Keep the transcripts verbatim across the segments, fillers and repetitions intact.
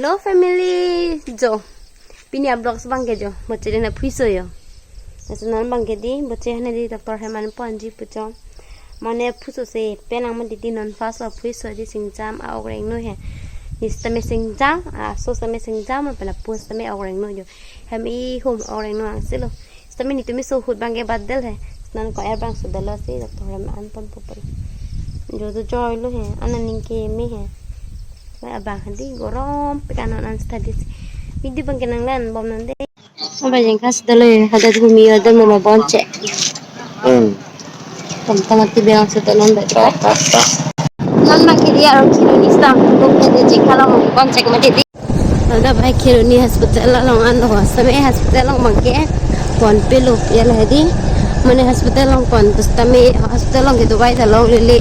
Hello family jo. Pini a-vlogs abangke jo. Boche de na phuiso jo. Lasi non abangke di, boche hane di doctor hem an ponji pu jo. Mane phuso se penang ma di di non first lo phuiso di singjam a-ok rengno he. Ni sitame singjam, aso sitame singjam, lapen lapu sitame ok rengno jo. Hem ihum ok rengno angselo. Sitame netum aso ahut abangke batel he. Non ko-er abang sudalo si doctor hem an ponpo pari. Jo tu joy lo he, an aning keme he. Mai abang hadi gorom pik an non an study si. Midi abangke nanglangbom non de. Abang jengkha sudalo he, hadak humi hadak mama bonche. Hmm. Tom tom ati biang suta non baik. Tok, tok, tok. Non abangke di arum sini ni stam. Kok ada jengkha lo mama bonche kemati di. Ladak bai Kheroni hospital along an lo, sitame hospital along abangke ponpe lo ya la hedi. Mane hospital along pon, sitame hospital along ke dawai ta longle le.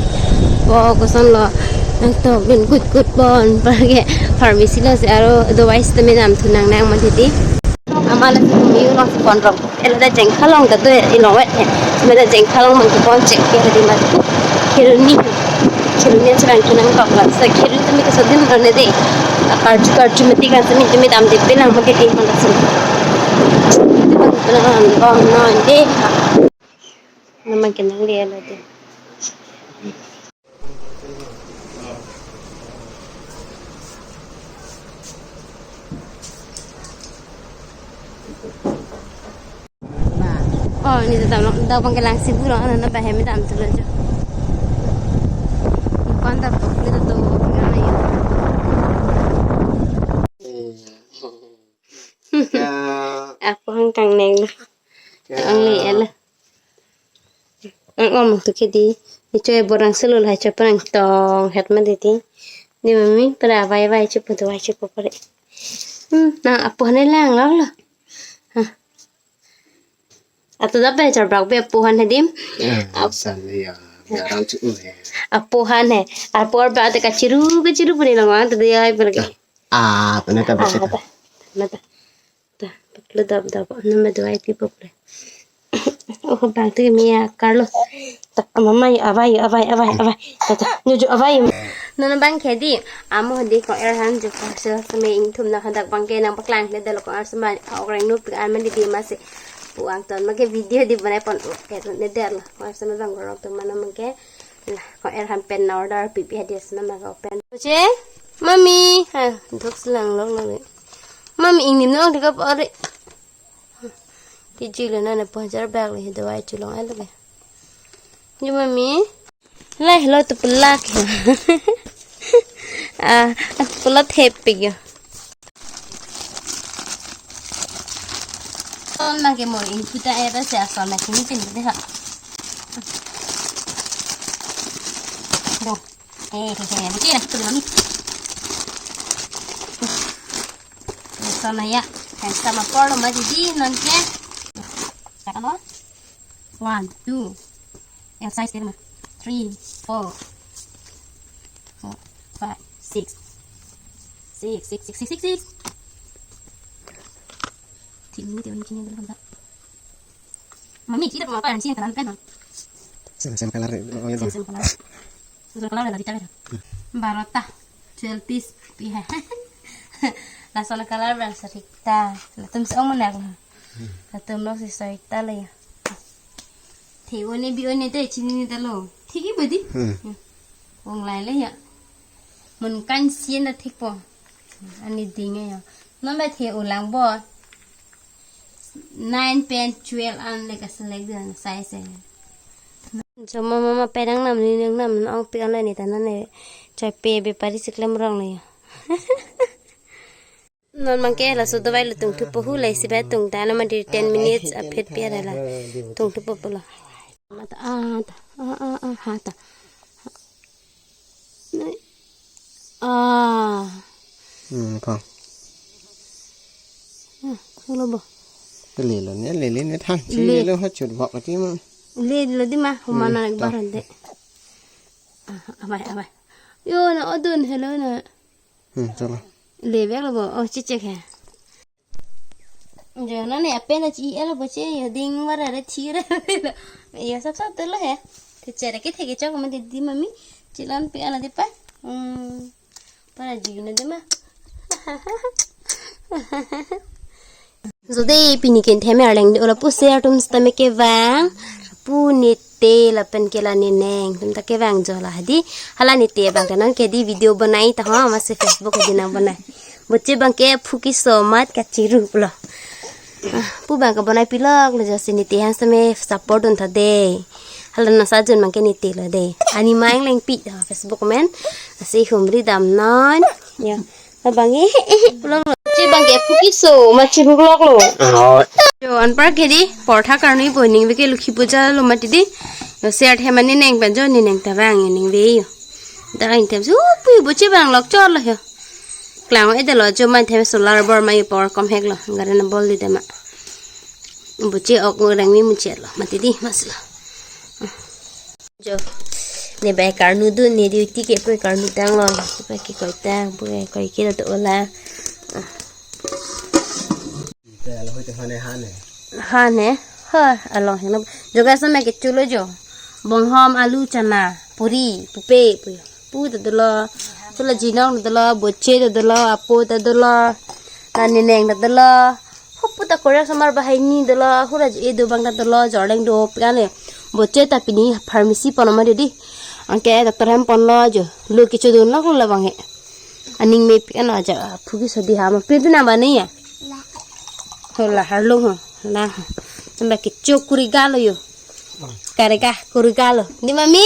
Po koson lo, nangtok dun kut kut pon, parke pharmacy lo si aro dawai sitame dam thu nangnang ma hedi. Amat lasi humi along si pon rong. Ela dak jengkha long ta do ilong wet he. Sitame dak jengkha long abangke ponche ke hedi mat. Kheroni. Kheroni cherang kenang kok la. Sa Kheroni tumi ke sodin rone de. Karju karju mati kan sitame tumi dam de penang mati de hon langsung. Itu kan penang bom non de. Nama kenang dia lo de. Oh, ni ta dam long, dak abangke Langsi pu long, ano na bahem dam thulo jo. Ni kon ta tok ni ta to, ni na yo. Ya. Apo hang kang neng lo. Ya. Ang li ela. Ang om tu ke di. Ni choi borang selul hai choi parang tong het ma di di. Ni mami para vai vai choi pu tu vai choi pu pare. Hmm, na apo hane lang lo lo. Hah. Atu dape charbak be apo han hedim. Ya, ap- san ya. Ya, rang chu he. Apo han he. Apo ba te kachiru kachiru puni long ang te dia ai pergi. Ah, pena ta Ah, bese ta. Ta. Na ta. Ta, paklo dap dap. Nama dua ai ti paklo. Oh, bang tu mi ya Carlo. Ta, mama ya avai, avai, avai, avai. Ta, ta. Nyo jo avai. Non abangke di. Amo di ko-er han jo ko sel seme ingthum na hadak abangke nangpaklang le dalo ko-er sema. Orang nu pik an mandi di masi. Puang ton make video di banai pon. Oke, ne der lo. Ko-er sema bang gorok tu mana make. Lah, ko-er han pen na order pipi hadi asna ma ko pen. Che, mami, ha, dok selang long long. Mami ingnim nong dikap ore. Kiji le na ne pajar bag le dawai chulong ai le. Yo mami. Lai lo tu pelak ya. Ah, pelak happy ya. Son abangke mo ingkuta era se ason na kini tin de ha. Do. Eh, eh, eh, buti na, tu mami. Son na ya. Kan sama por lo ma di non ke. Kata mo? One, two. Exercise din mo. Three, four. Four, five, six. Six, six, six, six, six, six. Tin, tin, tin, tin, tin. Mami, kita pemapa yang sih kenal kan? Same, same color, oh, itu. Same, same color. Same color dari tadi. Barota, twelve piece, piha. Lason color bang sarikta. Latum seong menak. Latum lo si sarikta le ya. The one bi one te chinine ta lo. Thik-i badi. Hmm. Ong lai le ya. Mun kan sien na thik po. Ani ding ya. Non ba the ulang bo. Nine pen twelve an le ka select dan size ya. Joma mama pedang nam ni nang nam ong pi online ni ta non ne. Choi pe bepari si klem rong le ya. Non abangke laso dawai lo tungthu po hu lai si bai tung ta na mandi ten minutes aphet pi ada la. Tungthu po pulo. Mata ah ta ah ah ah ha ta. Nai. Ah. Hmm, kong. Ah, hello bo. Lele ne, lele ne thang. Si Le. Lele ha chut bak ati ma. Le lo di ma, humana Hmm, ek bar ta. Hande. Ah, abai, abai. Yo na odun hello na. Hmm, chalo. Levek lo bo, oh, chechek he. Jo, non ne apen na chi elo bo che, yo ding vara re thi re. Yo sap sap te lo he. Te chere ke theke chok ma di di mami. Chilon pe ala di pa. Hmm. Para ji na di ma. Jo dei, pini ke theme arleng dei, lapusi atum sitame kevang. Pu nete lapen ke la neneng atum ta kevang jo la hadi. Hala nete abang ke nang ke dei video bonai ta ho, masi Facebook hadi nang bonai. Boche abang ke phu keso amat kachiru lo. Ah, pu abang ke bonai pilok lo, jo si nete aphan sitame support dun tha dei. Hala nasa jun abang ke nete lo dei. Ani main lengpi ta Facebook men. Lasi humri damnon. Ya. Abang eh, eh, pulang lo. Boche abang ke phu keso amat chiru lok lo. Oh. Jo, anpar ke dei, portha karnu-i po, ningve ke Lokhi Puja lo mati dei. Jo, share the mane neng pen jo, neneng ta vang ningve jo. Darang them su pu boche abang lok chor lo jo. Klang-e dei lo jo, mane them solar bor ma jo power komhek lo. Gari na bol di dei ma. Boche ok ngurang mi muche lo. Mati dei mas lo. Jo. Ne bai karnu dun, ne duty ke pu karnu tang lo. Pu ke koi tang, pu ke koi ke lo to ola. Te alo hoite hane hane. Hane. Ha, along hene. Jo guys, me kecho lo jo. Bonghom, alu, chana, puri, pupe, pu. Pu ta dolo. Pu la jinong ta dolo, boche ta dolo, apo ta dolo. La neneng ta dolo. Ho pu ta Korea samar bahai ni dolo. Hura je do abang ta dolo, jorleng do pu ke ne. Boche ta pini pharmacy pon ma dei dei. Anke doctor hem pon lo jo. Lo kecho dun lok lo abang he. Aning mepik ano aja, ah, phu keso dei ha, ma pin pin abang ne ya? La. Ho la, harlung ho, la. Tamba kecho kuriga lo jo. Kariga, kuriga lo. Dei mami?